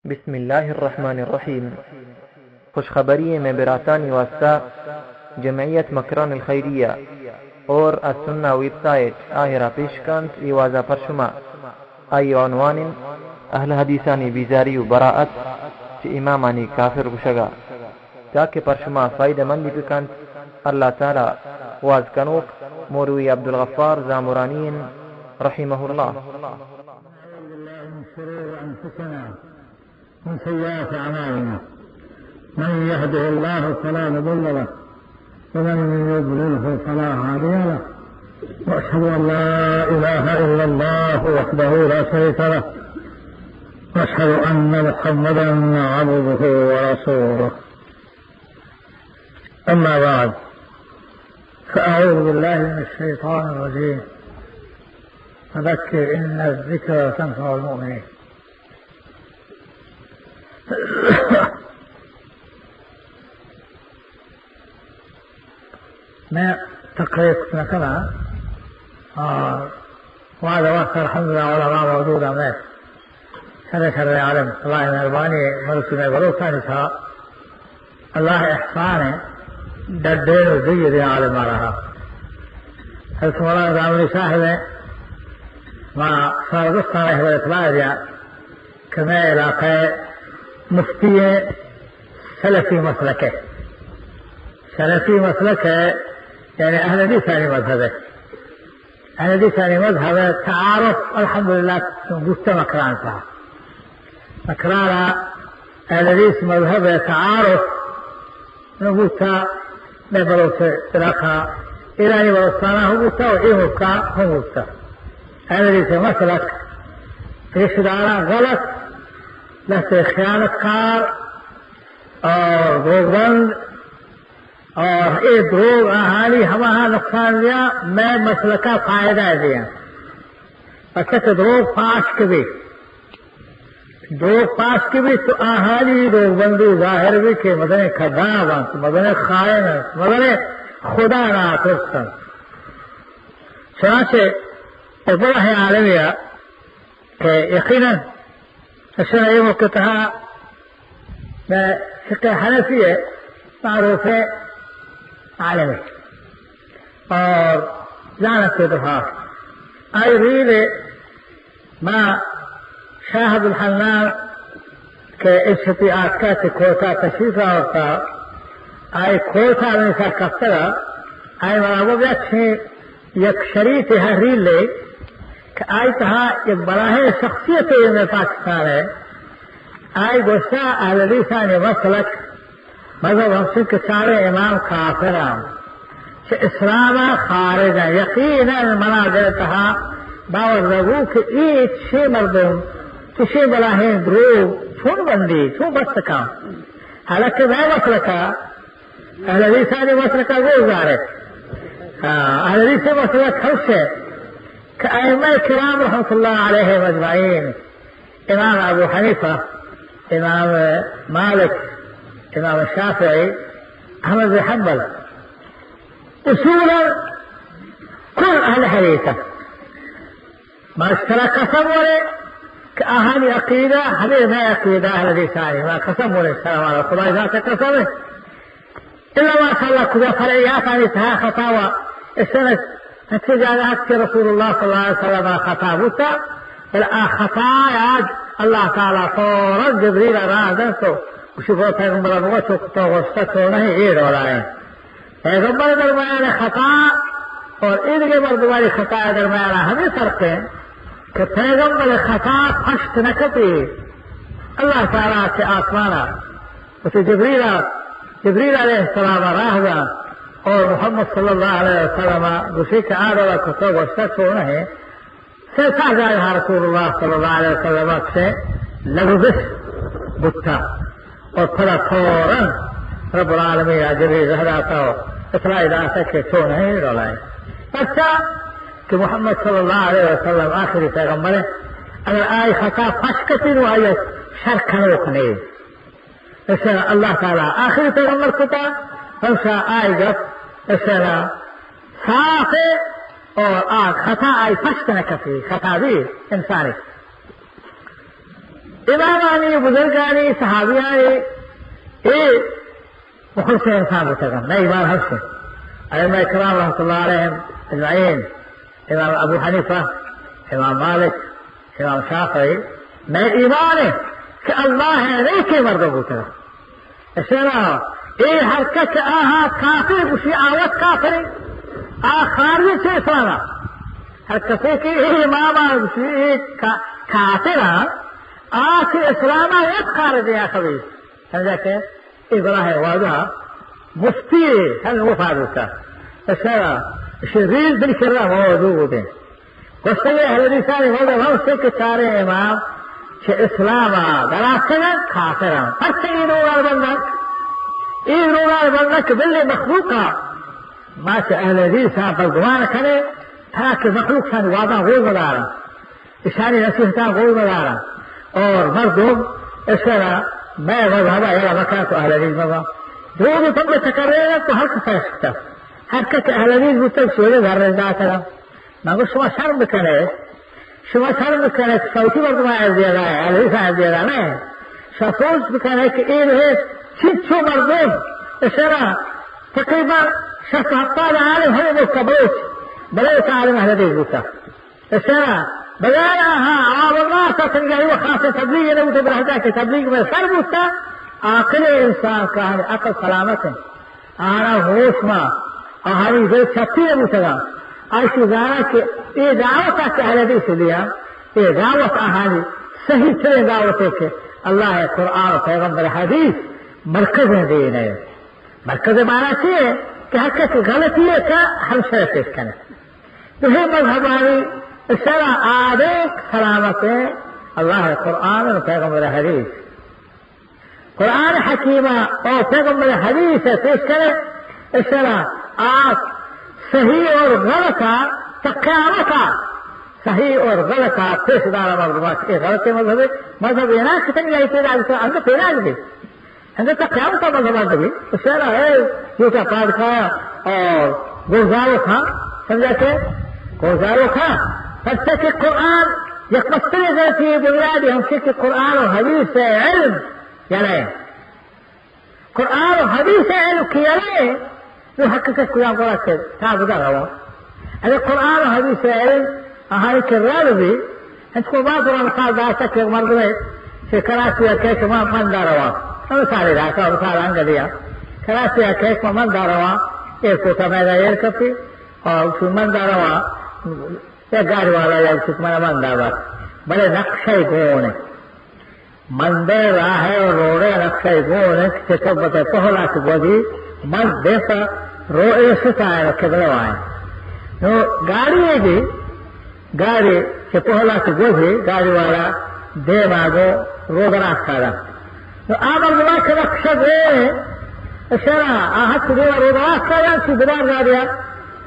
بسم اللہ الرحمن الرحیم۔ خوشخبری ء مئے براتانی واسطہ جمعیت مکران الخیریہ اور السنہ ویب سائٹ آہرا پیش کنت، اے وازا پر شما۔ آئی عنوان انت اہل حدیثانی بیزاری و براءت چہ امامانی کافر گشگا، تاکہ پر شما فائدہ مندی بکنت۔ اللہ تعالی واز کنوک مولوی عبدالغفار زامرانی انت رحمہ اللہ۔ نعوذ بالله من شرور أنفسنا ومن سيئات أعمالنا. من يهده الله فلا مضل له، ومن يضلله فلا هادي له. وأشهد أن لا إله إلا الله وحده لا شريك له، وأشهد أن محمدا عبده ورسوله. أما بعد، فأعوذ بالله من الشيطان الرجيم. فذكر إن الذكرى تنفع المؤمنين. من تقریر نہ کناں۔ آ، وعدہ وقت الحمدللہ علماء موجود ہیں۔ شر شر عالم، اللہ مہربانی، ملک میں بلوچستان تھا۔ اللہ احسان ہے، ڈڈے و زیر عالم آ رہا۔ حضرت مولانا زامنی صاحب ہیں، ما سردستان احمد اطلاع دیا کہ میں علاقہ مفتی ہے، سلفی مسلک ہے۔ سلفی مسلک ہے، یعنی اہل حدیثانی مذہب ہے۔ اہل حدیثانی مذہب ہے، تعارف الحمدللہ بوتہ مکران تھا۔ مکران اہل حدیث مذہب ہے، تعارف نہ بوتہ، نہ بلوچ علاقہ، ایرانی بلوچستان ہم بوتہ اور اے ملکا ہم بوتہ۔ اہل حدیث مسلک رشتہ داراں غلط، لہتے خیانت کار اور دروغ بند، اور اے دروغ آہانی ہماہا نقصان دیا، مئے مسلکا فائدہ دیا۔ پرچہ کہ دروغ پاش کبی، دروغ پاش کبی تو آہانی دروغ بندی ظاہر بی کہ مزنیں کذاب انت، مزنیں خائن انت، مزنیں خدا ناترس انت۔ چنانچہ اے بڑا ہے عالمی کہ یقیناً اشرا اے موقع تہا میں فقہ حنفی ہے، معروف ہے، عالم ہے اور زانت کے تہا آئی ریل ہے۔ ما شاہ عبدالحنان کہ اشتی آتکا چہ کوٹا تشریف آورتا، آئی کوٹا میں سر کفتگا، آئی مرا وہ بیا چھ یک شریف ہے ریل ہے کہ آئی تہا یک بلاہیں شخصیت علم پاکستان ہے۔ آئی گوشتا اہل حدیثانی مسلک مذہب ہمشن کہ چاریں امام کافر ہیں، چہ اسلام خارج ہیں۔ یقیناً منا دل تہا باور نبو کہ اے چے مردم، چشیں بلاہیں دروغ چون بندی، چون بست کن۔ حالانکہ مئے مسلکا اہل حدیثانی مسلکا گوزارے۔ ہاں، اہل حدیث مسلک ہمش ہے کہ ائمہ کرام رحمت اللہ علیہ اجمعین، امام ابو حنیفہ، امام مالک، امام شافعی، احمد بن حنبل، اصولاً کل اہل حدیث۔ ما اشترا قسم ورے کہ آہانی عقیدہ ہمیں نئے عقیدہ اہل حدیثانی، ما قسم ورے اشترا، ہمارا خدای ذات قسم ہے۔ الا ماشاءاللہ کجا فرعیاتانی تہا خطا و اسنت، انچے جاگہ ات کہ رسول اللہ صلی اللہ علیہ وسلم خطا بوتا، بل آ خطا یاد اللہ تعالی فوراً جبریل راہ دن تو گوشی، برو پیغمبر بگو چو تو گوشتا چو نہیں، اے ڈولا ہے۔ پیغمبر درمیان خطا اور ایدگہ مردمانی خطا درمیان ہمیں فرق ہے کہ پیغمبر خطا پشت نہ کپی، اللہ تعالی سے آسمانا اسے جبریل، جبریل علیہ السلام راہ دا اور محمد صلی اللہ علیہ وسلم گوشی کہ آ ڈولا کتو گوشتا چون ہے۔ سے تا جائے رسول اللہ صلی اللہ علیہ وسلم سے لغزش بتا اور پدا فوراً رب العالمین جبریل راہ داتا و اطلاع داتا کہ چون ہے ڈولا ہے۔ پرچا کہ محمد صلی اللہ علیہ وسلم آخری پیغمبر ہے، اگر آئی خطا پش کپی نو آئی شر کنوک نہیں۔ ایشرا اللہ تعالی آخری پیغمبر کتا، ہمشا آئی گپ ایشرا صاف ہے اور آ خطا آئی پشت نہ کپی، خطا بھی انسانی۔ امامانی، بزرگانی، صحابیانی اے مخلصیں انسان بوتگ انت، نہ ایمان ہست انت۔ ائمہ کرام رحمت اللہ علیہم اجمعین، امام ابو حنیفہ، امام مالک، امام شافعی، مئے ایمان انت کہ اللہ ء نیکیں مردم بوتگ انت۔ اشرا، اے ہر کس کہ آہاں کافر گوشی، آ وت کافر انت، آ خارج چہ اسلام انت۔ ہر کسے کہ اے امام ء گوشی، اے کا-، کافر انت، آ چہ اسلام ء وت خارج انت، آ خبیر۔ سمجھا کہ اے براہ واجہ مفتی ہم وفا بوتا۔ اشرا، اشی ریل دل کرا موضوع بوتیں۔ گوشتگی اہل حدیثانی مذہب ہمشی کہ چاریں امام چہ اسلام ء دراتکگ انت، کافر انت۔ پرچہ اے روگار بندگ؟ اے روگار بندگ کہ بلے مخلوق ء ما چہ اہل حدیث ء بدگمان کنیں، تاکہ مخلوق شانی وعداں گوش مدارن، اشانی نصیحتاں گوش مدارن، اور مردم اشرا مئے مذہب ء یلہ مکن تو اہل حدیث مبا۔ دو دو تم تقریر تو ہر کسا اشکتا۔ ہر کس اہل حدیث بوتگ، شیرے گھر داتگا۔ من گوشت، شما شرم بکنے، شما شرم بکنے کہ سوتی مردم آیت دیگا ہے، علی صاحب دیگا نہ ہے۔ شما سوچ بکنے کہ اے رہے چنچو مردم اشرا تقریباً شست ہفتاد عالم ہمیں ملک بلوچ، بلوچ عالم اہل حدیث بوتا۔ اشرا بغیر آہاں عوام الناس اتنگا ہی و خاص تبلیغ نہ بوتا، برہدا کہ تبلیغ میں سر بوتا، عاقل انسان کا ہمیں عقل سلامت ہے۔ آرا ہوش ما، آہانی دل چپی نہ بوتگا۔ آشی زانا کہ اے دعوت آ کہ اہل حدیث دیا، اے دعوت آہانی صحیح ترین دعوت ہے کہ اللہ قرآن و پیغمبر حدیث مرکز دین ہے۔ مرکز مانا چی ہے؟ کہ ہر کس غلطی ہے کہ ہم شرح پیش کرنے۔ دوہیں مذہبانی شرع آدینک سلامت ہیں، اللہ قرآن و پیغمبر حدیث۔ قرآن حکیمہ اور پیغمبر حدیث پیش کرے، اشرا آ صحیح اور غلط تا قیامت صحیح اور غلط پیش دارا مردمات۔ اے غلط مذہب ہے، مذہب اینا کتنی آئی پیدا بکا، انگا پیدا بھی۔ انگا تا قیامت مذہب آتا بھی۔ اشرا ہے، یوٹا پاد کھایا اور گلزارو کھا، سمجھا کہ گلزارو کھا۔ پرچہ کہ قرآن یک مستر غلطی بنیادی ہمشی کہ قرآن و حدیث علم یلہ ایں۔ قرآن و حدیث علم کہ یلہ ایں، نو حقیقت کجام گورا کہ تا بدا روا۔ اگر قرآن و حدیث علم آہانی کہ رد بھی، انت کو باز بڑا مثال داشتا کہ مردم ہے کہ کراچی ہے کہ شما من دا روا۔ مثال داشتا، مثال انگا دیا۔ کراچی ہے کہ شما من دا روا، ایئرپورٹ میں دا ایر کپی، اور من دا روا، یا گاڑی والا یا چک من من دا بات۔ بلے نقشہ گون ہے۔ مند ء راہ ء روڈ ء نقشہ گون انت کہ تو بہ پہلا کہ گوزی مند دیسا رو اے ستا ء قبلہ وائیں۔ نو گاڑی ء گی، گاڑی کہ پہلا کہ گوزی گاڑی والا دیما گو رو دراز کارا۔ نو آ مردما کہ نقشہ گون انت، اشرا آ ہت دیما رو دراز کارا، چی بدار گاڑیا۔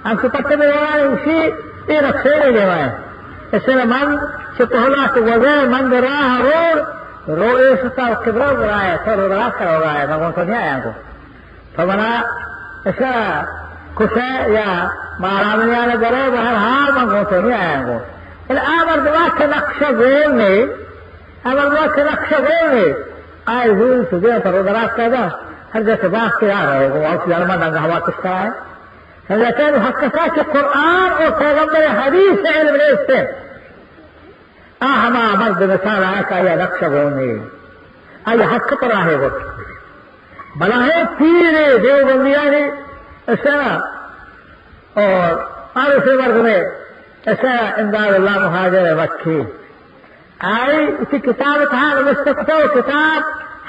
انچو پتہ بہ وارائیں، ایشی اے نقشہ ء لیوائیں۔ اشرا من چہ پہلا کہ وزے مند راہ روڈ، رو اے ستا و قبلہ برائے، تو رو راہ کرو گائے، من گوں تو نہیں آیاں گو۔ تو منا اشرا کشے یا مارا منیان گرے، بہر حال من گوں تو نہیں آیاں گو۔ بلے آ مردما کہ نقشہ گون نے، آ مردما کہ نقشہ گون نے، آئی زور سدے پر رو دراز کردہ، ہر جس باس کے آ رہے گو، اور سیال من دنگا ہوا کشتا ہے۔ حضرت حق کسا کہ قرآن و پیغمبر حدیث علم نیست ہے۔ آ ہما مرد مثال آیا کہ آیا نقشہ گون نے۔ آیا حق پر آہے گو۔ بلاہیں پیر دیوبندیانی اشرا اور عارف مردمے اشرا امداد اللہ مہاجر مکی۔ آئی اسی کتاب تہا نوشتہ کتہ و کتاب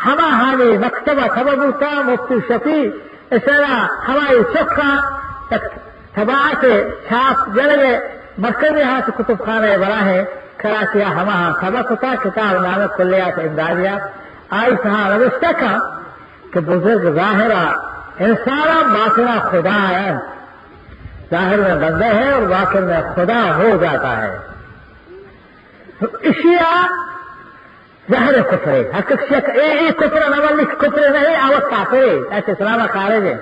ہماہانی مکتبہ تبع بوتہ، مفتی شفیع اشرا ہمائی چکا یک طباعت چاپ جنگ مرکزی ہاں چہ کتب خانہ براہیں کراچی ء ہماہاں تبع کتہ، کتاب نام کلیات امدادیہ۔ آئی تہا نوشتہ کن کہ بزرگ ظاہرا انسانا باطنا خدا انت، ظاہر میں بندہ ہے اور باطن میں خدا ہو جاتا ہے۔ تو اشیا ظاہر کفر ہے۔ ہر کسی کہ اے، اے کفر نہ، ولی کفر نہیں، آ وت کافر ہے، ایسے اسلام خارج ہے۔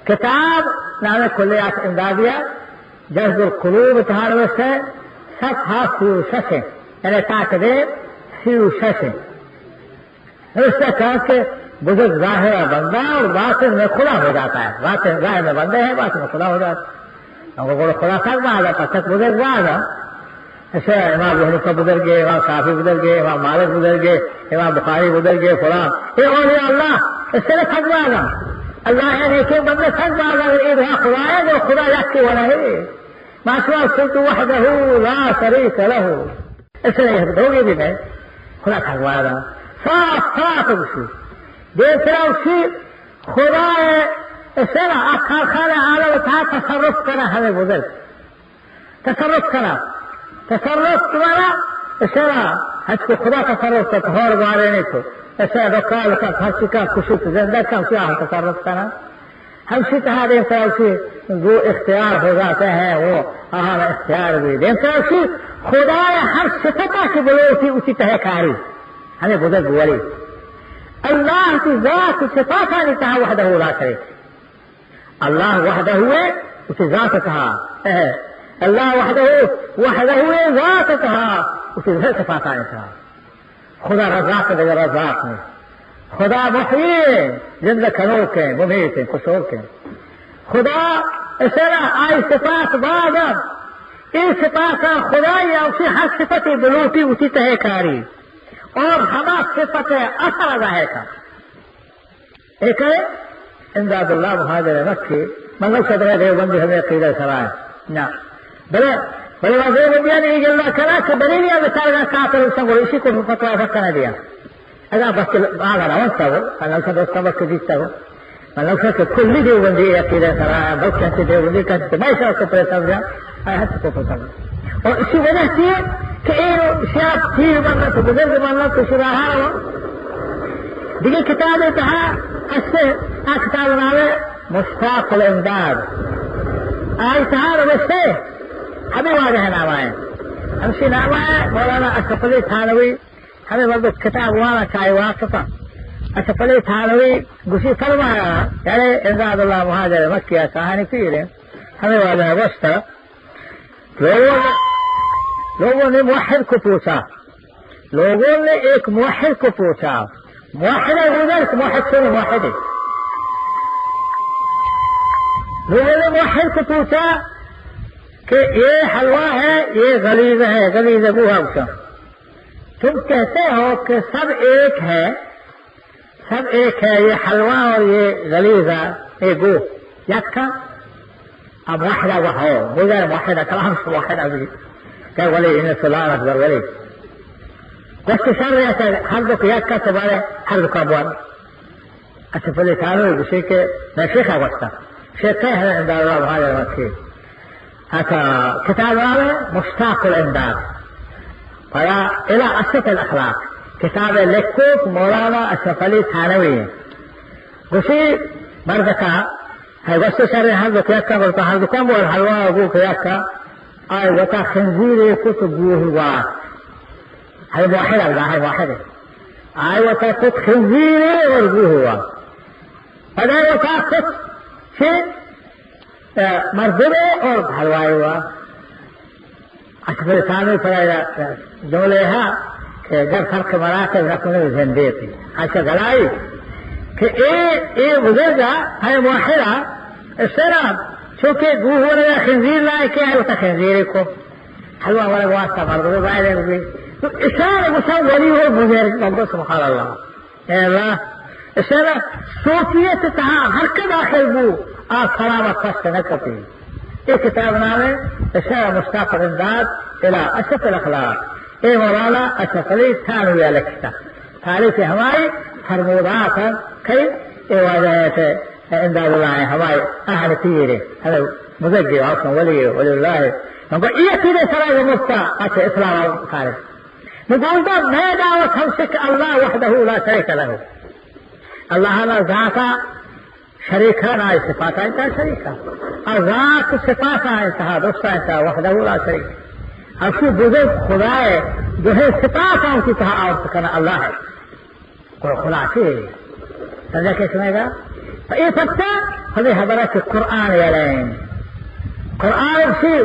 کتاب نام کلیات امدادیہ، جذب القلوب تہا نوشتہ، صفحہ سی و شش ہے۔ یعنی تاک دے سی و شش ہے۔ اس کا کہا کہ بزرگ ظاہر بندہ اور باطن میں خدا ہو جاتا ہے، باطن ظاہر میں بندہ ہے، باطن میں خدا ہو جاتا ہے۔ ہم کو بولو خدا سب باز ہے، پتک بزرگ باز ہے۔ ایسے امام ابو حنیفہ بزرگ ہے، امام شافعی بزرگ ہے، امام مالک بزرگ ہے، امام بخاری بزرگ ہے، فلان۔ یہ اولیاء اللہ، اس سے سک باز ہے۔ اللہ ہے، نیکیں بندے سک باز ہے، یہ خدا ہے، جو خدا یک کے والا ہے۔ ما شما قلت وحده لا شريك له۔ اس نے یہ دو بھی نہیں، خدا سک باز ہے۔ صاف، صاف اسی۔ دیکھ رہا اسی، خدا ہے، اس نے آ کارخانہ عالم تھا تصرف کرا ہمیں بزرگ۔ تصرف کناں۔ تصرف کناں، اشرا ہچ کو خدا تصرف کنت، ہور گوارینیت، اشرا ڈکال کنت، ہر چی کنت، کشیت، زندہ کنت، اشرا تصرف کناں۔ ہمشی تہا دیم ترا اسی گو اختیار ہو جاتے ہیں، وہ آہاں اختیار بھی۔ دیم ترا اسی خدا ہر صفتا کہ بلوٹی اسی تہا کاری۔ ہمیں بزرگ ولی۔ اللہ کی ذات صفاتانی تہا وحدہ لا شریک۔ اللہ وحدہ ہے، اسی ذات تہا۔ اے، اللہ وحدہ، وحدہ ہے ذات تہا، اسی ذات صفاتانی تہا۔ خدا رزاق دگہ رزاق نہیں۔ خدا محیی، زندہ کنوک ہے، ممیت ہے، کشوک ہے۔ خدا اسرا آئی صفات باز انت۔ اے صفات خدا یا اسی ہر صفت بلوٹی اسی تہا کاری۔ اور ہما صفت اثر ظاہر کا۔ اے کئے؟ امداد اللہ مہاجر مکی۔ من لو صدر دیوبندی ہمیں عقیدہ سرا ہے۔ نہ۔ بلے، بلے وہ دیوبندیانی یہ گلہ کرا کہ بریلیا بچارگا کافر اساں گوڑ اسی کو فتوا فکر نہ دیا۔ اگاں بس آگا روان تھا وہ، اللہ سے دوستاں بس دیتا وہ۔ من لو کہ کلی دیوبندی عقیدہ سرا ہے، بس کہتے دیوبندی کہتے میں شاہ کو پریشان جا۔ آیا ہست کو پسند۔ اور اسی وجہ سے کہ اے سیاہ پیر بننا تو بزرگ بننا تو شراہا ہو۔ دیگه کتاب تہا ہستے، آ کتاب نام ہے مشتاق الامداد۔ آئی تہا نوشتے، ہمیں واجہ نام ہے۔ ہمشی نام ہے مولانا اشرف علی تھانوی۔ ہمیں وقت کتاب وانا چاہے واقفا۔ اشرف علی تھانوی گوشی فرمایا، یعنی امداد اللہ مہاجر مکی کہانی پیر ہے۔ ہمیں واجہ گوشتا، لوگوں نے، لوگوں نے موحد کو پوچھا، لوگوں نے ایک موحد کو پوچھا، موحد ہے ادھر، موحد سے موحد ہے۔ لوگوں نے موحد کو پوچھا کہ یہ حلوہ ہے، یہ غلیظ ہے، غلیظ ہے، وہ ہے اس کا۔ تم کہتے ہو کہ سب ایک ہے، سب ایک ہے، یہ حلوہ اور یہ غلیظہ، یہ گو، یکا؟ اب واحدہ وہ ہو، بغیر واحدہ، کلام سے واحدہ بھی۔ کہ ولی، ان فلان اکبر ولی۔ گوشت شر ایسا، ہر دو کہ یکا تو بارے، ہر دو کا بوان۔ اچھا، پہلے کانو گوشے کہ میں شیخ آ وقتا۔ شیخ کہہ ہے، اندازہ بھائی وقتی۔ اچھا، کتاب نام ہے مشتاق الامداد۔ پدا الی اشرف الاخلاق۔ کتاب لکھوک مولانا اشرف علی تھانوی۔ گوشی مردکا، ہے گوشت شر ہر دو کہ یکا بولتا، ہر دو کم بول حلوہ گو کہ یکا، آئے وتا خنزیر کو تو گو ہوا۔ ہے واحد اللہ، ہے واحد۔ آئے وتا کت خنزیر اور گو ہوا۔ پدا وتا کت چھ، اے، مردم اور حلوائے ہوا۔ اصل ثانی پر جملے ہا کہ در فرق مراتب رکن زندے تھی۔ اچھا گلائی کہ اے، اے بزرگا ہے موحدا، اسرا چونکہ گو ہوا خنزیر لائے کہ ہے وتا خنزیر کو۔ حلوہ ورگ واسطہ مردم باید ہے بھی۔ تو اشارہ گسا ولی ہو بزرگ، سبحان اللہ۔ اے اللہ، اشارہ صوفیت تہا ہر کہ داخل بو، آ سلامت پشت نہ کپی۔ اے کتاب نام ہے اشارہ مشتاق الامداد الی اشرف الاخلاق۔ اے مولانا اشرف علی تھانوی لکھتا۔ تاریخ ہماری فرمودات کئی اے واجہ ہے، امداد اللہ ہے، ہمارے اہل پیر ہے، ہمیں بزرگ ہے، آپ ولی ہے، ولی اللہ ہے۔ ہم کو یہ چیزیں سرا مفتا اچھے اسلام کارے۔ نو گونڈا مئے دعوت ہمشی کہ اللہ وحدہ لا شریک لہ۔ اللہ نا ذاتا شریکا، نا صفاتا انتا شریکا۔ اور ذات صفاتا انتا، درستا انتا وحدہ لا شریک۔ ہمشی بزرگ خدا ہے، جو ہے صفاتا انتی تہا آورت کنا اللہ ہے۔ گڑا خلاصے سمجھا کہ سمجھا؟ تو اے پتہ ہمیں حبرہ کہ قرآن یلیں۔ قرآن سی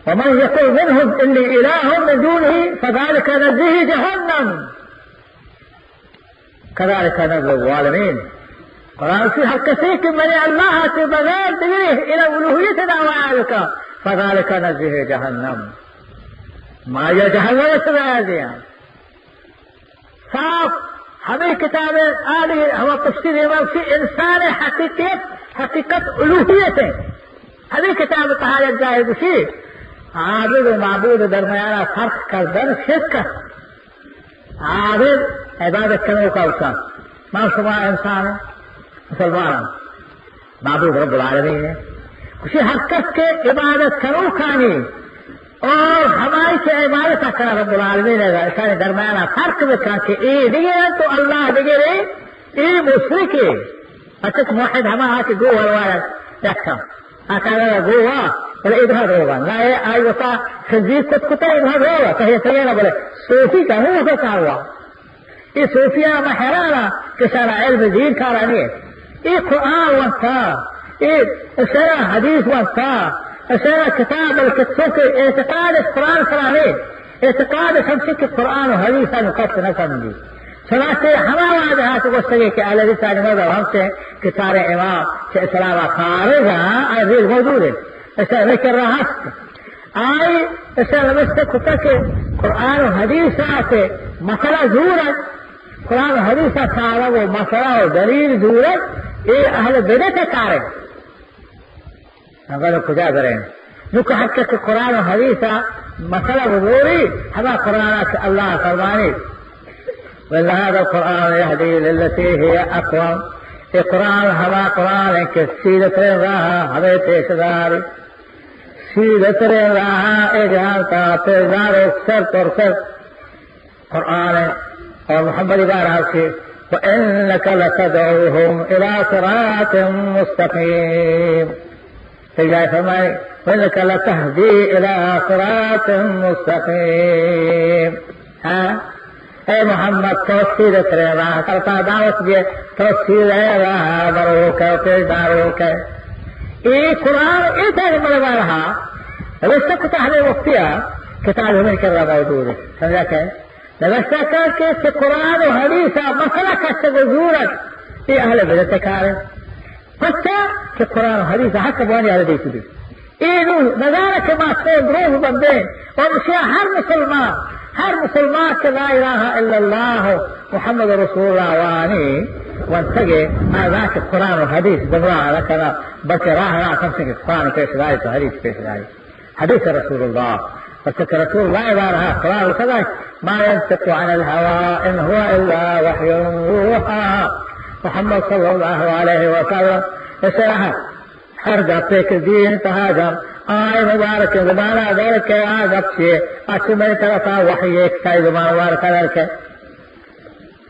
ومن يقل منهم إني إله من دونه فذلك نجزيه جهنم كذلك نجزي الظالمين۔ قرآن ءَ گوشی، ہر کسے کہ منی اللہ ءَ چہ بغیر دگرے الہ الوہیت ءِ دعویٰ بکن، فذلك نجزيه جهنم، ما آئی ءَ جہنم ءِ سزا دیاں۔ صاف ہمے کتاب ءَ، آلی ہما پشتی دیما گوشی، انسان ءِ حقیقت، حقیقت الوہیت اِنت۔ ہمے کتاب ءِ تہا یک جاہے گوشی، عابد و معبود ءِ درمیان ءَ فرق کردن شرک اِنت۔ عابد عبادت کنوکا گوشاں، ما شما انسان مسلمان، معبود رب العالمین اِنت۔ گوشی ہر کس کہ عبادت کنوکانی اور ہمائی کہ عبادت کناں رب العالمین ءِ، اشانی درمیان ءَ فرق بکن کہ اے دگرے تو اللہ دگرے، اے مشرکے۔ اچھا، موحد ہما آ کہ گو ہلوار یکا۔ آ کاغذ گو وا، بلے اے دروگ اِنت۔ نہ، اے آئی وتا خنزیر کت کتا، اے دروگ اِنت۔ کہیں تگے نہ، بلے صوفی کا ہوں وتا کاروا۔ اے صوفیاں ما حیران آں کہ اشاں را علم دین کارا نیست۔ اے قرآن وانتا، اے اشاں را حدیث وانتا، اشاں را کتاب، بلکہ چونکہ اعتقاد قرآن سرا نیست۔ اعتقاد ہمیش اِنت کہ قرآن و حدیث ءَ کس نہ سمجھی۔ چنانچہ ہما وعدہ ءَ کہ گوشتگی کہ اہل حدیثانی مذہب ہمیش اِنت کہ چاریں امام چہ اسلام ءَ خارج اَنت، آ دیر موجود اِنت۔ اشاں را ہمے کرا ہست۔ آئی اشاں نبشتہ کتا کہ قرآن و حدیث ءَ کہ مسئلہ زور اِنت، قرآن و حدیث ءَ سارگ و مسئلہ و دلیل زور اِنت، اے اہل بدعت ءِ کار اِنت۔ اگاں کجا بریں؟ نوں کہ ہر کس کہ قرآن و حدیث ءَ مسئلہ بزوری، ہما قرآن ءَ کہ اللہ فرمانی، وَإِنَّ هَذَا الْقُرْآنَ يَهْدِي لِلَّتِي هِيَ أَقْوَمُ، اے قرآن ہما قرآن اِنت کہ سیدھے تریں راہ ءَ ہمے پیش داری۔ سیدھے تریں راہ ءَ اے جہان ءَ پیش داروک سر پر سر قرآن اِنت۔ اور محمد ءِ بارہ ءَ گوشی، وَإِنَّكَ لَتَدْعُوهُمْ إِلَىٰ صِرَاطٍ مُّسْتَقِيمٍ۔ تو جاہے فرمائے، وَإِنَّكَ لَتَهْدِي إِلَىٰ صِرَاطٍ مُّسْتَقِيمٍ۔ ہاں؟ اے محمد، تو سیدھے تریں راہ ءِ طرفا دعوت دئے، تو سیدھے راہ ءَ بروک ئے، پیش داروک ئے۔ اے قرآن، اے پیغمبر ءِ بارہ ءَ نبشتہ کتا، ہمے وقتی ءَ کتاب ہمے کرا موجود اِنت۔ سمجھا کہ؟ نبشتہ کن کہ چہ قرآن و حدیث ءَ مسئلہ کشگ و زورگ، اے اہل بدعت ءِ کار اِنت۔ پرچا کہ قرآن و حدیث ءِ حق بوانی اہل دیکھ بی۔ اے نوں نظارہ کہ ما سوب روز بندیں، اور اشیا ہر مسلمان، ہر مسلمان کہ لا الہ الا اللہ محمد رسول اللہ وانی ونتگے، آ کہ قرآن و حدیث گمراہ نہ کنا، بلکہ راہ راہ کم سے کہ قرآن پیش داری تو حدیث پیش داری۔ حدیث رسول اللہ۔ پس کہ رسول اللہ بارہ قرآن سدا، ما ينطق عن الهوى إن هو إلا وحي يوحى۔ محمد صلی اللہ علیہ وسلم اشرح ہر گپے کہ دین تہا جن، آئی مبارک زبانا در کہ آ گپ چیے، اچ مئے طرفا وحی ایک سائی زبان مبارک در کہ۔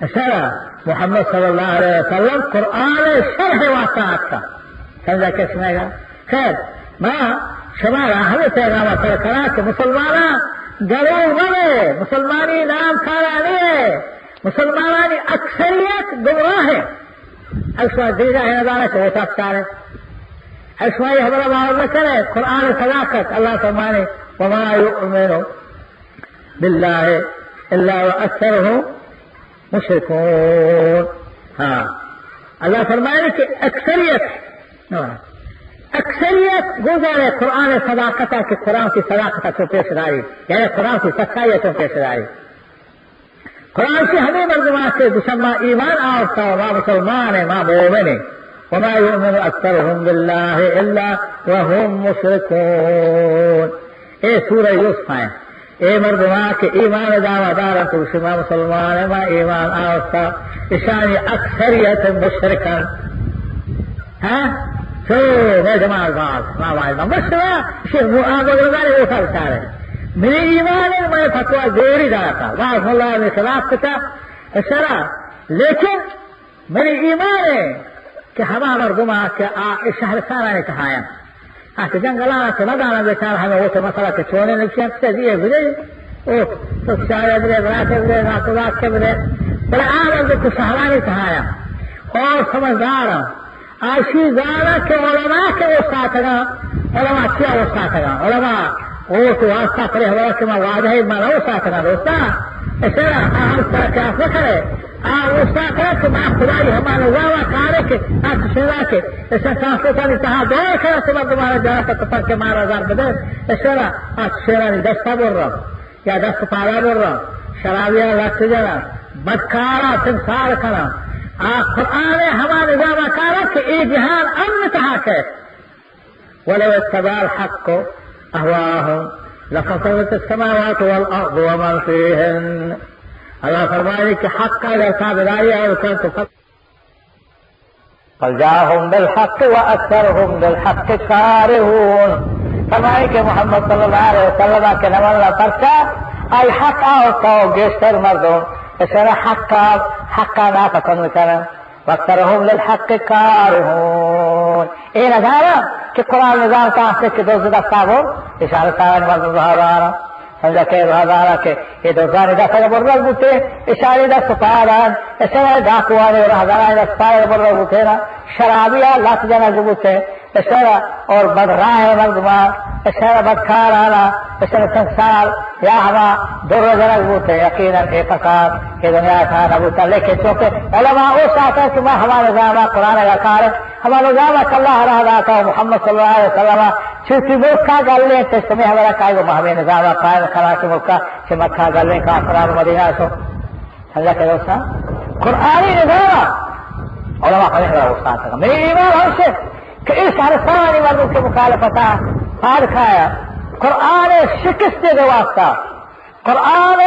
اشارہ محمد صلی اللہ علیہ وسلم قرآن شرح واسطہ آتا۔ سمجھا کہ سمجھا؟ خیر، ما شما را ہمیں پیغام سر کرا کہ مسلماناں گلو مبے، مسلمانی نام کارا نہیں ہے، مسلمانانی اکثریت گمراہ ہے۔ اشما دیگا ہے ندارہ کہ ووٹ اکثر ہے۔ اشما یہ خبر باور نہ کرے، قرآن صداقت، اللہ فرمانے، وما يؤمن بالله إلا وأكثرهم مشركون۔ ہاں، اللہ فرمائے کہ اکثریت، ہاں، اکثریت گوزارے قرآن صداقت کہ قرآن کی صداقت تو پیش داری، یعنی قرآن کی سچائی تو پیش داری۔ قرآن سے ہمیں مردمان سے مسلمان ایمان آورتا، ما مسلمان ہیں، ما مومن ہیں۔ وما يؤمن أكثرهم بالله إلا وهم مشركون۔ اے سورہ یوسف ہیں۔ اے مردمان کہ ایمان دعویٰ دار انت، شما مسلمان ہیں، ما ایمان آورتا، اشانی اکثریت مشرک انت۔ ہاں؟ چو، میں جمال باز، ما واجہ، ما مشرا، شیخ مو-، آ بزرگان ووٹا بچارے۔ منی ایمان ہے، میں فتویٰ زوری داتا، باز ملا میں خلاف کتا، اشرا، لیکن منی ایمان ہے کہ ہما مردم آ کہ آ شہرستان آنے تہایا۔ آ کہ جنگل آنا تو ندانا بیچار ہمیں وہ تو مسئلہ کہ چونے نشیان سے دیئے بلے۔ او، تو شاید بلے، برات بلے، ناکوزات کے بلے۔ بلے آ مردم تو شہرانی تہایا۔ اور سمجھدار ہوں۔ آشی زانا کہ علماء کے استاتگا، علماء کیا استاتگا؟ علماء او تو واسطہ پرے ہوا کہ ما وعدہ ہے، ما نہ اوساتگا دوستا۔ اشارہ آ ہم سرا قیاس نہ کرے۔ آ اوساتگا کہ ما خدائی ہما نظام کارے کہ آ چشیرا کہ اشارہ سانسوتانی تہا دور کرے کہ مردمارا جانا تک پر کہ مارا زر بدے۔ اشارہ آ چشیرانی دستا برا یا دست پالا برا، شرابیا لٹ جنا، بدکارا سنسار کنا۔ آ قرآن ہما نظام کارا کہ اے جہان امن تہا کہ ولو اتبع الحق أهواءهم لفسدت السماوات والأرض ومن فيهن۔ اللہ فرمائے کہ حق اگر تابعداری اور کن تو فل-، فجاءهم بالحق وأكثرهم للحق كارهون۔ فرمائے کہ محمد صلی اللہ علیہ وسلم کے نماز پرچا آئی حق آؤ تو گیشتر مردم اشارہ حق، حق ناپسند کرن۔ وأكثرهم للحق كارهون۔ اے نظام کہ قرآن نظام کا است کہ دوز دستا بو، اشارہ سارا مردم رہدارا۔ سمجھا کہ رہدارا کہ اے دوزانی دست اگر برگ بوتے، اشارے دست پاران، اشارہ ڈاکوانی رہدارا دست پاران برگ بوتے نا، شرابیا لات جنگ بوتے، اشارہ اور بدراہ مردما، اشارہ بدکارانا، اشارہ سنسار یا ہما در جنگ بوتے۔ یقیناً اے فساد کہ دنیا تہا نہ بوتا، لیکن چونکہ علماء او ساتا کہ ما ہما نظام قرآن کا کار، ہما نظام کہ اللہ را داتا و محمد صلی اللہ علیہ وسلم چوتی ملکا گلیں، تو تمہیں ہمارا کائے گو، ما ہمیں نظام قائم کرا کہ ملکا کہ مکہ گلیں کافران مدینہ سو۔ سمجھا کہ دوستان؟ قرآنی نظام علماء پدے ہمارا استاد تھا۔ میرے ایمان ہم سے کہ اس ہر سانی مردم کے مخالفتا پار کھایا۔ قرآن شکست دے واسطہ، قرآن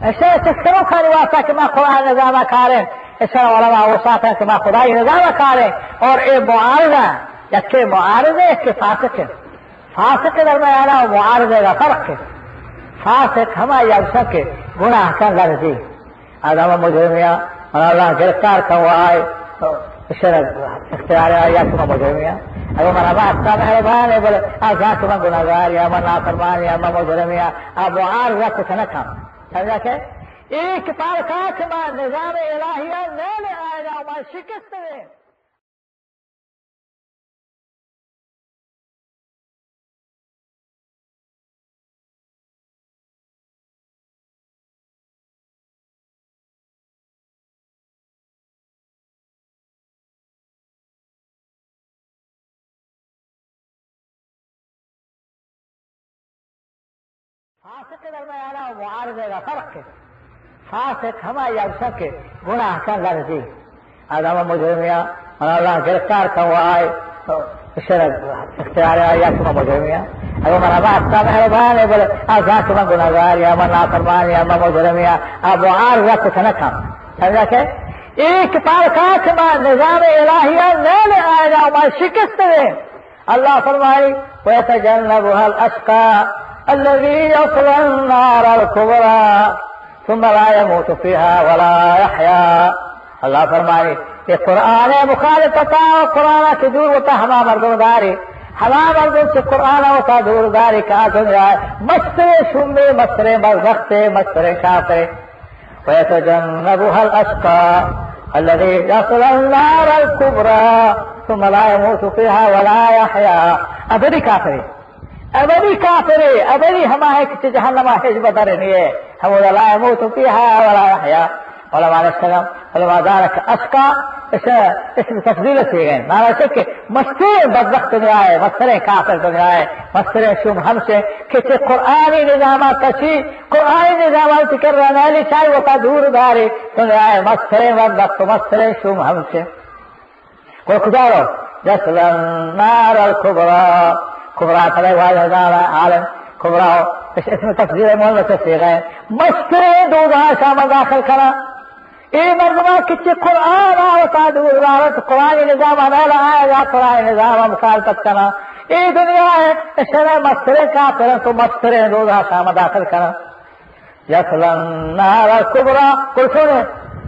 ایسے ایسے کھانی واسطہ کہ ما قرآن نظام کاریں، ایسا علماء اوساتاں کہ ما خدائی نظام کاریں، اور اے معارضہ، یکے معارضہ، یکے فاسق ہے۔ فاسق درمیانا و معارضہ کا فرق ہے۔ فاسق ہما یک شخص کہ گناہ کن لرزی، آدم مجرمیا، من اللہ گرفتار کن و آئے، تو اشرا اختیار آیا کہ من مجرمیا۔ اگر من ہما اختیار مہربان ہے، بولے، آ ذات من گناہگار یا من نافرمان یا من مجرمیا، آ معارضہ کچھ نہ کن۔ سمجھا کہ ایک پارکا کہ ما نظام الہیا نیل آئے گا، ما شکست دے۔ فاسق درمیانا و معارضہ کا فرق ہے۔ فاسق ہما یک شخص کہ گناہ کن لرزی، آدم مجرمیا، من اللہ گرفتار کن و آئے، تو اشرا اختیار آیا کہ من مجرمیا۔ اگر من ہما ہستا مہربان ہے، بولے، آ ذات من گناہگار یا من نافرمان یا من مجرمیا، آ معارضہ کچھ نہ کن۔ سمجھا کہ ایک پارکا کہ ما نظام الہیا نیل آئے گا، ما شکست دے۔ اللہ فرمائی، ويتجنبها الأشقى الذي يصلى النار الكبرى ثم لا يموت فيها ولا يحيا۔ اللہ فرمائی، یہ قرآن مخالفتا و قرآن سے دور ہوتا ہما مردم داری، ہما مردم سے قرآن ہوتا دور داری کا دنیا مسترے شمے، مسترے بدبختے، مسترے کافرے۔ ويتجنبها الأشقى الذي يصلى النار الكبرى ثم لا يموت فيها ولا يحيا۔ ابدی کافرے، ابدی کافرے، ابدی ہما ہے کہ جہنم ہچ بدر نہیں ہے، ہم لا يموت فيها ولا يحيا۔ علماء نشتگم، علماء دارک اشقا، اس، اسم تفضیل سے گئے۔ معنی سے کہ مستریں بدبخت دنیا ہے، مستریں کافر دنیا ہے، مستریں شوم ہمشے کہ چہ قرآنی نظام کشی، قرآنی نظام فکر رنالی چاہی وتا دور داری، دنیا ہے مستریں بدبخت، مستریں شوم ہمشے۔ گڑا کجا رو؟ يصلى النار الكبرى۔ کبرا پدے واجہ دار عالم، کبرا اس، اسم تفضیل مول سے گئے۔ مستریں دوزہ شام داخل کرا۔ اے مردماں کہ چہ قرآن ءَ وتا دور دارت، قرآنی نظام ءَ نہ آیا، قرآنی نظام ءَ مخالفت کنا۔ اے دنیا ءَ اشرا مستریں کافر تو مستریں دوزہ شام داخل کنا۔ يصلى النار الكبرى، قل سنے،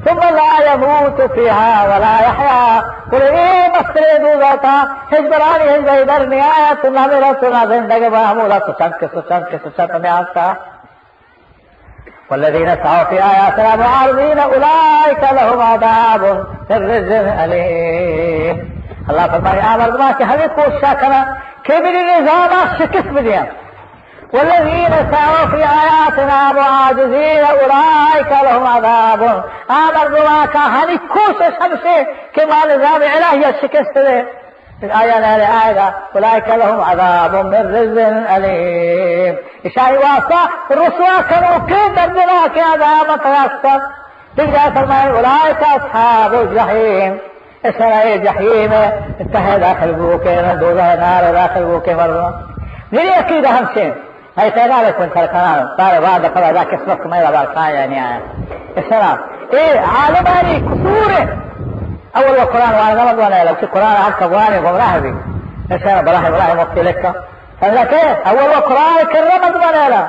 ثم لا يموت فيها ولا يحيا۔ قل اے مستریں دوزہ تا ہچبرانی ہچبر در نیایا، تو نہ مرا تو نہ زندگ با، ہمودا سچنک سچنک سچنک نیاستا۔ والذين سعوا في آياتنا معاجزين أولئك لهم عذاب من رجز أليم۔ اللہ فرمائے، آ مردمان کہ ہمیں کوششا کنا کہ میری نظام شکست بدیا، والذین سعوا فی آیاتنا معاجزین اولئک لهم عذاب، آ مردماں کہ آہانی کوشش ہمشے کہ ما نظام الہی ءَ شکست دے، آیا نہ آئے گا، اولئک لهم عذاب من رجز الیم، اشانی واسطہ رسوا کنوکیں دردناکیں عذاب ترستا۔ دگہ جاہ فرمائے، اولئک اصحاب الجحیم، اشرا اے جحیم تہ داخل بوکے، دوزہ نار داخل بوکے مردم۔ میری عقیدہ ہمشے، اے پیدا بکن سرکنا، سارے بعد پدا دا قسمت کو میرا بار کھایا نہیں آیا۔ اشرا اے عالمانی قصور ہے۔ اول وہ قرآن والا نمک والا ہے، لکہ قرآن ہر کبوانے گمراہ بھی۔ اشرا براہ براہ مفتی لکھا۔ سمجھا کہ اول و قرآن کرم از من ایلا۔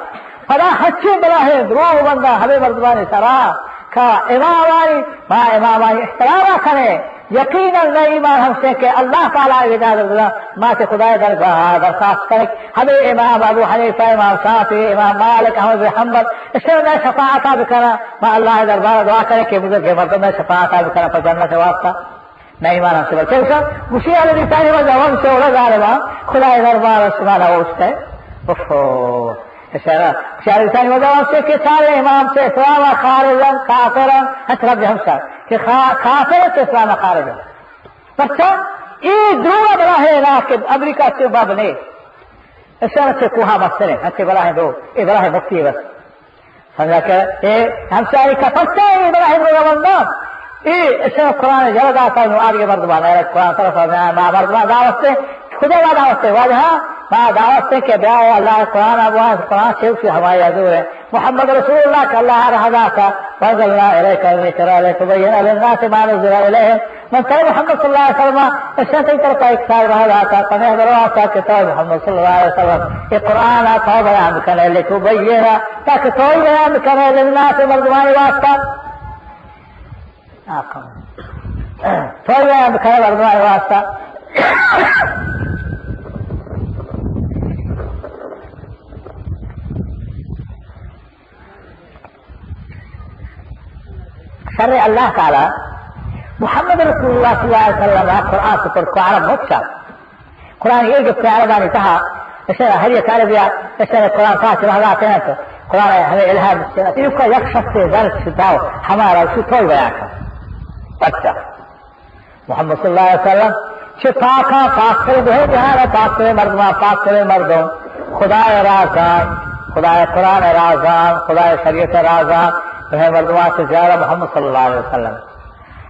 پدا ہچی بلاہیں دروغ بندہ ہمیں مردمانی سرا کا امامانی، ما امامانی احترام کنے۔ یقیناً نہ ایمان ہمشے کہ اللہ تعالی اجازت دا، ما تے خدای درگاہ درخواست کرے۔ ہمیں امام ابو حنیفہ، امام شافعی، امام مالک، احمد بن حنبل، اشرا شفاعت بکنا۔ ما اللہ دربار دعا کرے کہ بزرگ مردم شفاعت بکنا پر جنت واسطہ۔ نہ ایمان ہم سبر۔ چوشا گوشی علی لسانی وجہ ہم سے اولا ظالما، خدای دربار شما نہ اوشتے۔ اوفو۔ اشارہ، اشارہ لسانی وجہ ہم سے کہ سارے امام سے اسلام خارج ہیں، کافر ہیں، ہنچ رب ہم سا کہ خا-، کافر سے اسلام خارج ہیں۔ پرچا؟ اے دروغ بلا ہے نا کہ امریکہ سے باب نے۔ اشارہ سے کوہا مسترے، ہنچ بلا ہے دو، اے بلا ہے مفتی بس۔ سمجھا کہ اے ہمشانی کپسے اے بلاہیں روگا بنداں۔ اے اشرا قرآن جل داتا نو آدگہ مردمان اے قرآن طرف ما، ما مردمان دعوت دے، خدا را دعوت دے، واجہ ما دعوت دے کہ بیا اے اللہ قرآن ابوان قرآن سے اسی ہماری حضور ہے۔ محمد رسول اللہ کہ اللہ رہا داتا، وانزلنا الیک الذکر لتبین للناس ما نزل الیہم۔ من ترى محمد صلى الله عليه وسلم، اشیاء تئی طرف ایک سال رہا داتا، پمے حضر واسطہ کہ تو محمد صلى الله عليه وسلم، اے قرآن آ تو بیان بکنے، لتبین، تاکہ تو بیان بکنے، للناس، مردمانی واسطہ۔ آقا۔ تو بیان بکنے مردمانی واسطہ۔ شر اللہ تعالی محمد رسول اللہ صلی اللہ علیہ وسلم قرآن سپر کو عرب مچا۔ قرآن یہ گفت عربانی تہا، اشرا ہر یک عربیا، اشرا قرآن تہا چلا ذات ہے تو۔ قرآن ہمیں الہام سے، یہ کا یک شخص زر چھتاو، ہمارا شو تو بیان کر۔ اچھا۔ محمد صلی اللہ علیہ وسلم چہ پاکاں پاکتریں، دوہیں جہان ء پاکتریں مردماں پاکتریں مردم، خدائے رازان، خدائے قرآن ء رازان، خدائے شریعت ء رازان، دوہیں مردماں چہ زیادہ محمد صلی اللہ علیہ وسلم۔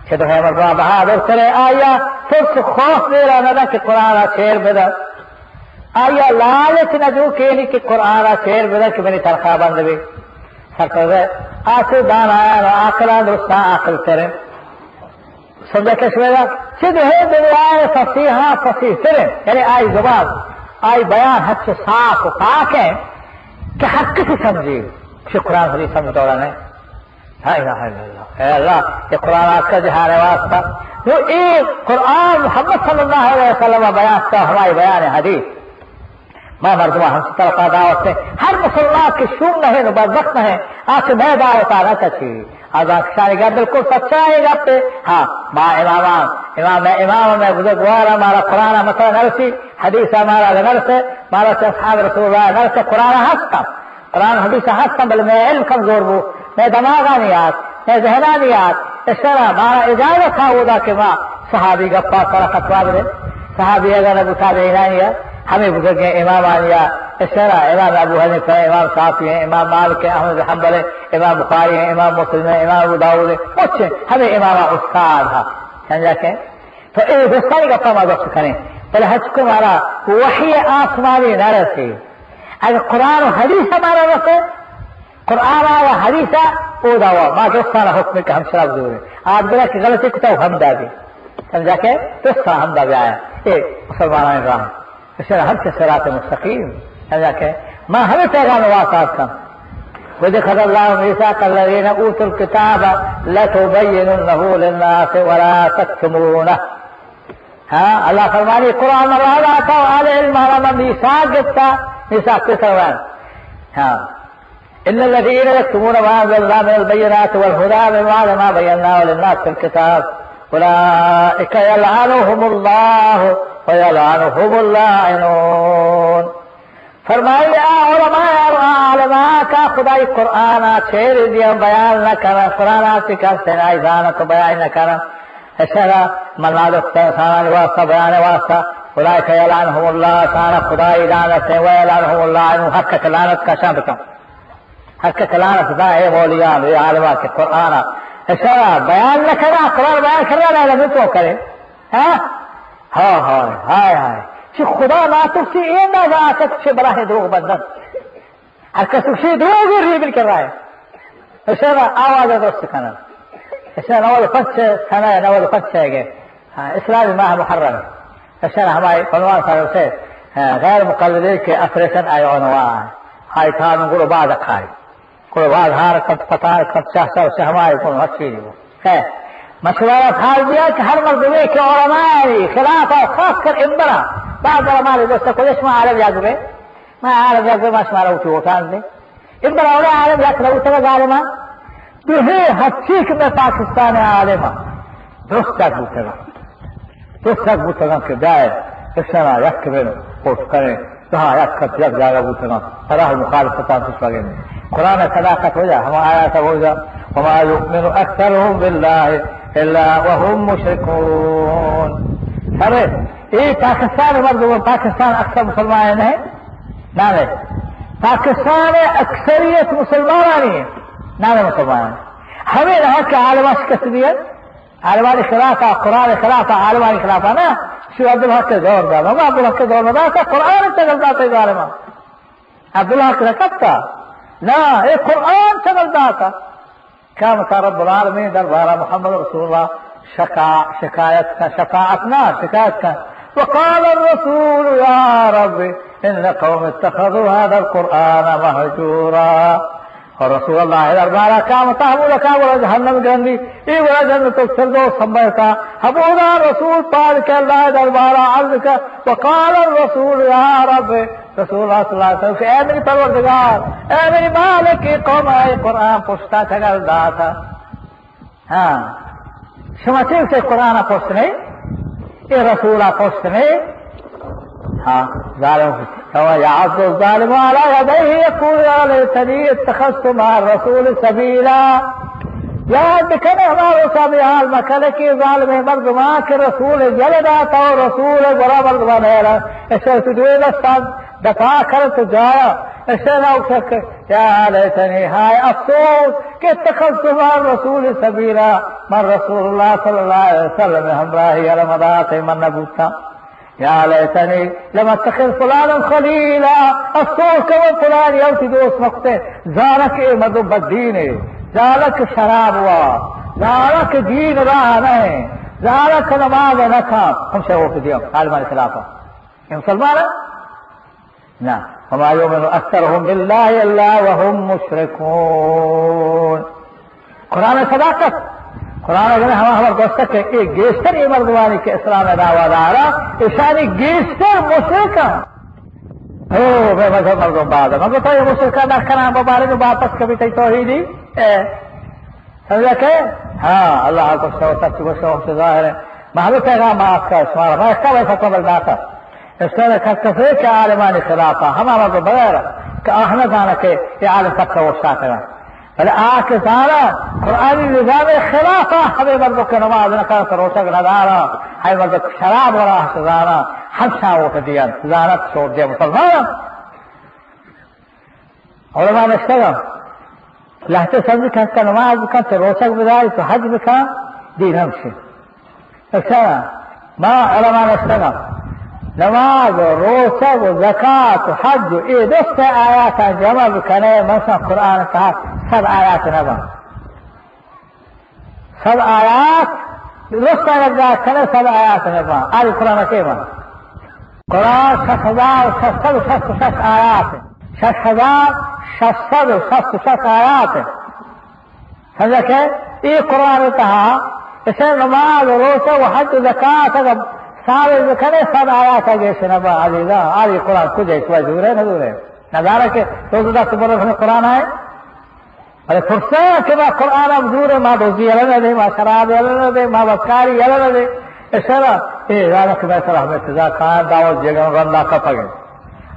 چہ دوہیں مردماں بہادر تریں، آیا ترس و خوف دیرا نہ دن کہ قرآن ء چیر بدن۔ آیا لالچ نہ جو کینی کہ قرآن ء چیر بدن کہ منی تنخواہ بند بی۔ سرپد آسے دانایان و عاقلان درستاں عاقل تریں۔ سمجھا کہ شمئے چہ دوہیں دنیائے فصیحاں فصیح تریں، یعنی آئی زبان، آئی بیان ہچ صاف و پاک ہیں کہ ہر کسی سمجھی، چہ قرآن حدیث سمجھ دوڑا نہیں۔ لا الہ الا اللہ۔ اے اللہ، یہ قرآن آج کا جہان ہے واسطہ۔ جو اے قرآن محمد صلی اللہ علیہ وسلم بیان کا ہماری بیان حدیث۔ ما مردماں ہمچی طرفا دعوت دیں۔ ہر مسلمان کہ شوم نہ ہے، نو بدبخت نہ ہے، آ کہ مئے دعوتا نہ تچی۔ آ زانت کشانی گپ بالکل سچائیں گپے۔ ہاں، ما امامان، امام، امام میں بزرگوارا مارا قرآن مسئلہ نرسی، حدیث مارا نرسے، مارا چہ اصحاب رسول اللہ نرسے، قرآن ہستم۔ قرآن حدیث ہستم، بلے مئے علم کمزور بو، مئے دماغا نیات، مئے ذہنا نیات۔ اشرا مارا اجازت تھا اودا کہ ما صحابی گپا سرا فتوا بدے۔ صحابی اگر نبو تابعینانی ہے، ہمیں بزرگیں امامانی ہے۔ اشرا امام ابو حنیفہ ہیں، امام شافعی ہیں، امام مالک ہیں، احمد بن حنبل ہیں، امام بخاری ہیں، امام مسلم ہیں، امام ابو داؤد ہیں، مچ ہیں، ہمیں امام استاد ہا۔ سمجھا کہ؟ تو اے دوستانی گپا ما دوست کریں۔ بلے ہچ کو مارا وحی آسمانی نہ رسے۔ اگر قرآن و حدیث ہمارا رسے، قرآن و حدیث اودا وا، ما دوستان حکم کہ ہم شراب دورے۔ آج بلا کہ غلطی کتا ہم دادی۔ سمجھا کہ؟ دوستان ہم دادی آیا۔ اے مسلمانان راہ۔ اشرا ہم چہ صراط مستقیم۔ سمجھا کہ؟ ما ہمیں پیغام واسطہ کن۔ وَإِذْ أَخَذَ اللَّهُ مِيثَاقَ الَّذِينَ أُوتُوا الْكِتَابَ لَتُبَيِّنُنَّهُ لِلنَّاسِ وَلَا تَكْتُمُونَهُ۔ ہاں، اللہ فرمانی، قرآن راہ داتا و اہل علم آرا من میثاق گپتا، میثاق کسر وان۔ ہاں۔ إِنَّ الَّذِينَ يَكْتُمُونَ مَا أَنزَلْنَا مِنَ الْبَيِّنَاتِ وَالْهُدَىٰ مِن بَعْدِ مَا بَيَّنَّاهُ لِلنَّاسِ فِي الْكِتَابِ أُولَٰئِكَ يَلْعَنُهُمُ اللَّهُ وَيَلْعَنُهُمُ اللَّاعِنُونَ۔ فرمائی، آ علماء، آ عالماں کہ خدائی قرآن ءَ چیر دیاں بیان نہ کناں، قرآن ءَ چی کن سنائی زانت و بیان نہ کناں۔ اشرا من نادو سانانی واسطہ، بیان واسطہ، اولئک یلعنهم اللہ، شان خدائی لعنت و یلعنهم اللہ، انو حق کہ لعنت کشاں بکن۔ حق کہ لعنت دا اے مولیان، اے عالماں کہ قرآن ءَ اشرا بیان نہ کناں، قرآن بیان کرنا نہ، نہ تو کرے۔ ہاں؟ ہاں، ہاں، ہائے، ہائے۔ چی خدا ناترسی اے نہ ذات چی براہ دروغ بندن۔ ہر کس اسی دروغ ریبل کر رہا ہے۔ اشرا آواز درست کنن۔ اشرا نود پنچ سنہ، نود پنچ گئے۔ ہاں، اسلامی ماہ محرم۔ اشرا ہمارے عنوان سر سے، ہاں، غیر مقلدین کے آپریشن آئے عنوان۔ آئی تھا من گرو بعد کھائی۔ گڑا باز ہار کنت، پتار کنت، چہ سر چہ ہمائی گون ہرچی بو۔ خیر، مشورہ حال دیا کہ ہر مردمے کہ علماء خلاف، خاص کر امبرا، بعض علماء دوست کو، شما عالم یاد بے، ما عالم یاد بے، ما شما رو ووٹان دے۔ امبرا اولا عالم یک رو تگا ظالما۔ دوہے ہرچی کہ میں پاکستان عالم درست بوتگاں۔ تو سک بوتگاں کہ بیائے، اشانا یک بن پوٹ کنیں، تہا یک کس یک جاگہ بوتگاں، ترا مخالفتاں تو سگیں۔ قرآن صداقت ہو جا، ہما آیات ہو جا، وما یؤمن اکثرهم باللہ الا وهم مشرکون۔ ارے، اے پاکستان مردم، پاکستان اکثر مسلمان نہیں؟ نہ، نہیں۔ پاکستان اکثریت مسلمانانی ہے، نہ، نہیں مسلمان۔ ہمیں رہا کہ عالم شکست دیا۔ عالمانی خلاف، قرآن خلاف، عالمانی خلاف نا۔ شو عبدالحق دور دا، ما عبدالحق دور دا، قرآن چگل داتا ظالما۔ عبدالحق نہ کپتا۔ نا، اے قرآن چگل داتا۔ قیامت رب العالمین دربارہ محمد رسول اللہ شکا-، شکایت کا، شفاعت نا، شکایت کا۔ وقال الرسول یا رب ان قوم اتخذوا هذا القرآن مهجورا۔ اور رسول اللہ دربارہ قیامت، ہمودا کہ گڑا جہنم گرندی، اے گڑا جنت الفردوس سمجھتا۔ ہمودا رسول پاک کہ اللہ دربارہ عرض کا، وقال الرسول یا رب، رسول اللہ صلی اللہ علیہ وسلم کہ اے منی پروردگار، اے منی مالک، اے قوم اے قرآن پشتا چگل داتا۔ ہاں۔ شما چے گوشے قرآن ءَ پشت نئے؟ اے رسول ءَ پشت نئے؟ ہاں، ظالم۔ یعض الظالم علی یدیہ یقول یا لیتنی اتخذت مع الرسول سبیلا۔ یاد بکنے ہما روچا بے حال مکنے کہ ظالم مردماں کہ رسول یل داتا و رسول گورا مردمان حیران۔ اشرت دوئے دستان دپا کرت جایا۔ اشرا اکشک یا لیتنی، ہائے افسوس کہ اتخذت مع الرسول سبیلا، من رسول اللہ صلی اللہ علیہ وسلم ہمراہی ءَ را مدات من نہ بوتاں۔ یا لیتنی لم اتخذ فلانا خلیلا، افسوس کہ من فلانی وتی دوست مکتیں، زاناں کہ اے مردم بددینے، زاناں کہ شراب وا، زاناں کہ دین راہ نہ، زاناں کہ نماز نہ کھاں، ہم شے وقت دیاں عالمانی خلافا۔ اے مسلمان ہے؟ نہ، وما یؤمن اکثرهم باللہ الا وهم مشرکون۔ قرآن صداقت، قرآن اگر ہما ہمر گوشتا کہ اے گیشتر اے مردمانی کہ اسلام دعوی دارا، ایشانی گیشتر مشرکاں۔ او، بے مذہب مردم بعد۔ من گوشتا اے مشرکاں در کناں ببارے جو واپس کبھی تئی توحیدی۔ اے۔ سمجھا کہ؟ ہاں، اللہ گوشتا و سچ گوشتا و ظاہر ہے۔ محبت پیغام آسکا شمارا، ما اختار فتوہ بل داتا۔ اشتر کس کسے کہ عالمانی خلافا، ہما مردم بغیر کہ آہ نہ زانہ کہ اے عالم سب کا اوشتاتگا۔ بلے آ کہ زانہ قرآنی نظام خلافا، ہمے مردم کہ نماز نہ کنت، روچگ نہ دارا، ہمے مردم کہ شراب و راہ زانہ، ہمشاں ووٹ دیان، زانت شور دیا مسلمان۔ علماء نشتگا۔ لہتے سبزی کن، نماز بکن، تو روچگ بداری، تو حج بکن، دین ہمشی۔ اچھا، ما علماء نشتگا۔ نماز و روچگ و زکات و حج و اے درست آیاتاں جمع بکنے، مثلاً قرآن تہا صد آیات نبا۔ صد آیات، درست آیات جمع کنے، صد آیات نبا۔ آج قرآن کے ما۔ قرآن شش ہزار شش سد و شست و شش آیات۔ شش ہزار شش سد و شست و شش آیات۔ سمجھا کہ اے قرآن تہا اسے نماز و روچہ و حج و زکات اگر ثابت بکنے، صد آیات گیش نبا عزیزاں۔ آج قرآن کجا ہے؟ تو زورے نہ زورے؟ نظارہ کہ تو دست برس میں قرآن آئے۔ بلے پرسا کہ ما قرآن ہم زورے، ما دوزی یلہ نہ دے، ما شراب یلہ نہ دے، ما بدکاری یلہ نہ دے۔ اشرا اے زانہ کہ میں سر ہمیں سزا کھان دعوت جگہ رندا کپگے۔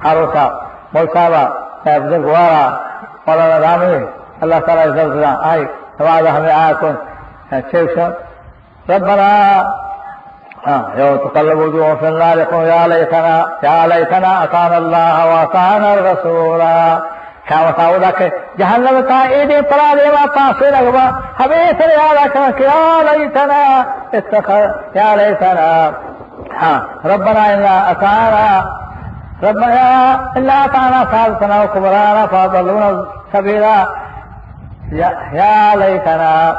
ہر روچا مول صاحب، اے بزرگوار، مولانا رامی، اللہ تعالی عزت بزرگ، آئی نماز ہمیں آیا کن، چیوشن، ربنا، ہاں، یوم تقلب وجوہہم فی النار یقولون یا لیتنا، یا لیتنا اطعنا اللہ و اطعنا الرسولا۔ قیامت اودا کہ جہنم تا اے دیم پرا دیما پاسے لگوا، ہمیں سر یاد کن کہ یا لیتنا اتخذ، یا لیتنا، ہاں، ربنا انا اطعنا، ربنا انا اطعنا سادتنا و کبراءنا فاضلونا السبیلا۔ یا، یا لیتنا۔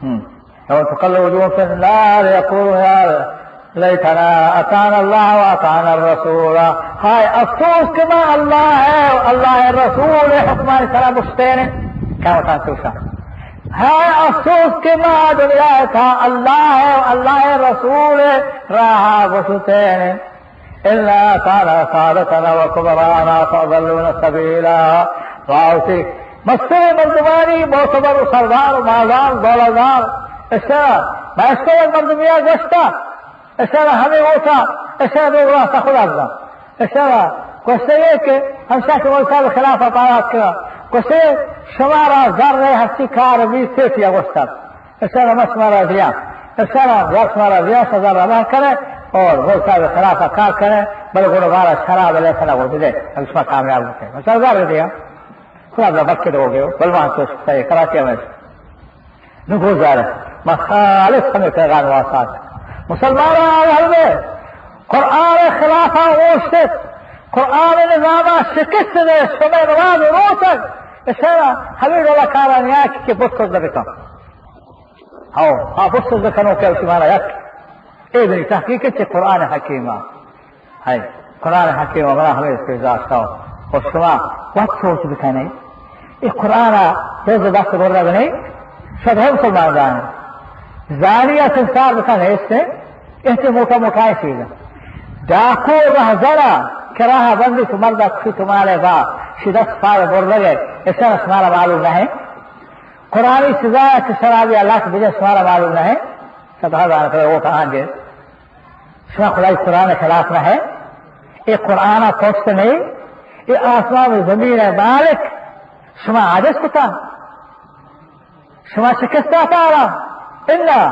ہم۔ یوم تقلب وجوہہم فی النار یقولون یا لیتنا اطعنا اللہ و اطعنا الرسول۔ ہائے افسوس کہ ما اللہ ءِ، اللہ ءِ رسول ءِ حکمانی سرا بشتین۔ قیامت ءَ چوشا۔ ہائے افسوس کہ ما دنیا ءِ تہا اللہ ءِ، اللہ ءِ رسول ءِ راہ ءَ بشتین۔ انا اطعنا سادتنا و کبراءنا فاضلونا السبیلا۔ واوتی مستریں مردمانی معتبر و سردار و مالدار و دولتدار، اشرا، ما اشرا یک مردمیا گوشتا، اشرا ہمیں ہوتا، اشرا دو راستہ خدا بدا۔ اشرا گوشتے یہ کہ ہمشا کہ مول صاحب خلاف پارات کرا، گوشتے شمارا زر رہے ہرچی کار بھی سیٹیا گوشتا۔ اشرا ما شمارا دیا، اشرا زر شمارا دیا، شما زر ادا کرے اور مول صاحب خلاف کار کرے، بلے گڑا مارا شراب لیسن گڑا بدے، اگر شما کامیاب ہوتے۔ اشرا زر دیا، خدا بلا بخت دو گئے، بلوان تو سکتا ہے، کراچی میں۔ نگوزار، ما خالص ہمیں پیغام واسات۔ مسلمان آ رہے، قرآن خلاف اوشت، قرآن نظام شکست دے، شمع نماز روچک، اشرا ہمیں ڈولا کارا نیا کہ بس کو دبکا۔ ہاؤ، ہاں، بس سجدہ کنو کہ اسی مانا یک۔ اے بنی تحقیق چہ قرآن حکیمہ۔ ہائے، قرآن حکیمہ منا ہمیں اس پہ داشتا ہو۔ اور شما وقت سوچ بکنے۔ اے قرآن روز دست گرگ نہیں۔ شد ہم مسلمان زانے۔ زانی ءَ سنسار بکن ایسے۔ ایسے موٹا موٹا چیز۔ ڈاکو رہزنا کہ راہ بندی تو مرد اکسی تو مالے با۔ شی دست پار بردگے۔ ایسا شمارا معلوم نہیں۔ قرآنی سزا ءَ کہ شرابی ءَ لٹ بجے شمارا معلوم نہ ہے؟ سبحان اللہ، وہ کہاں دے؟ شما خدای قرآن خلاف نہ ہے؟ اے قرآن پشت نہیں؟ اے آسمان و زمین ہے مالک؟ شما عاجز کتا؟ شما شکست داتا آرا؟ الا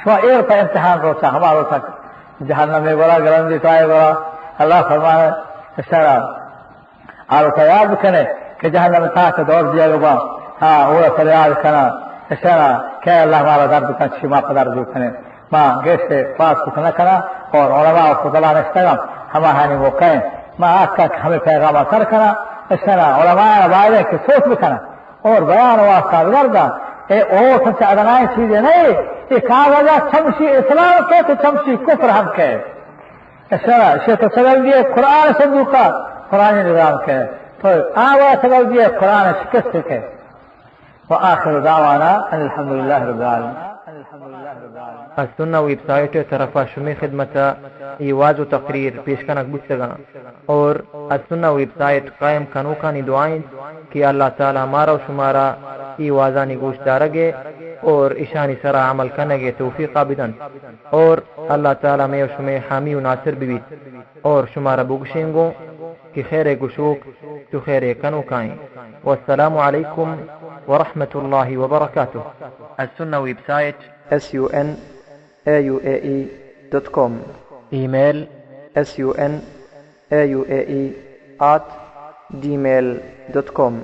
شما ایر پہ امتحان روچا، ہما روچا جہنم میں گورا، گرندی ٹائے گورا، اللہ فرمانے، اشارہ آروکا یاد بکنے کہ جہنم تاک دور دیا گبا، ہاں، اوڑا فریاد کنا، اشارہ کہ اللہ مارا درد کن، چی ما پدر جو کنے۔ ما گیشتے پاس کت نہ کنا اور علماء و فضلاء نشتگم، ہما ہانی موقع ہیں۔ ما آکا کہ ہمیں پیغام سر کنا، اشارہ علماء باید ہے کہ سوچ بکنا اور بیان واسطہ بگردا۔ اے اوٹ چہ ادنائیں چیزے نہیں، اے کاغذ چمشی اسلام کے تو چمشی کفر ہم کے۔ اشارہ، اشارہ تو سگل دیے قرآن صندوقا، قرآن نظام کے۔ تو آوا سگل دیے قرآن شکست کے۔ وآخر دعوانا ان الحمدللہ رب العالمین۔ السنہ ویب سائٹ ءِ طرفا شمے خدمت ءَ اے وعظ و تقریر پیش کنگ بوتگاں اور السنہ ویب سائٹ قائم کنوکانی دعا انت کہ اللہ تعالی مارا و شمارا اے وعظانی گوش دارگ ءِ اور اشانی سرا عمل کنگ ءِ توفیق ءَ بدنت۔ اور اللہ تعالی مئے و شمئے حامی و ناصر ببیت۔ اور شمارا بگشیں گوں کہ خیر گشوک تو خیر کنوکائیں۔ والسلام علیکم ورحمۃ اللہ وبرکاتہ۔ السنہ web site. S U N A U A E dot com. Email. S U N A U A E at Gmail dot com.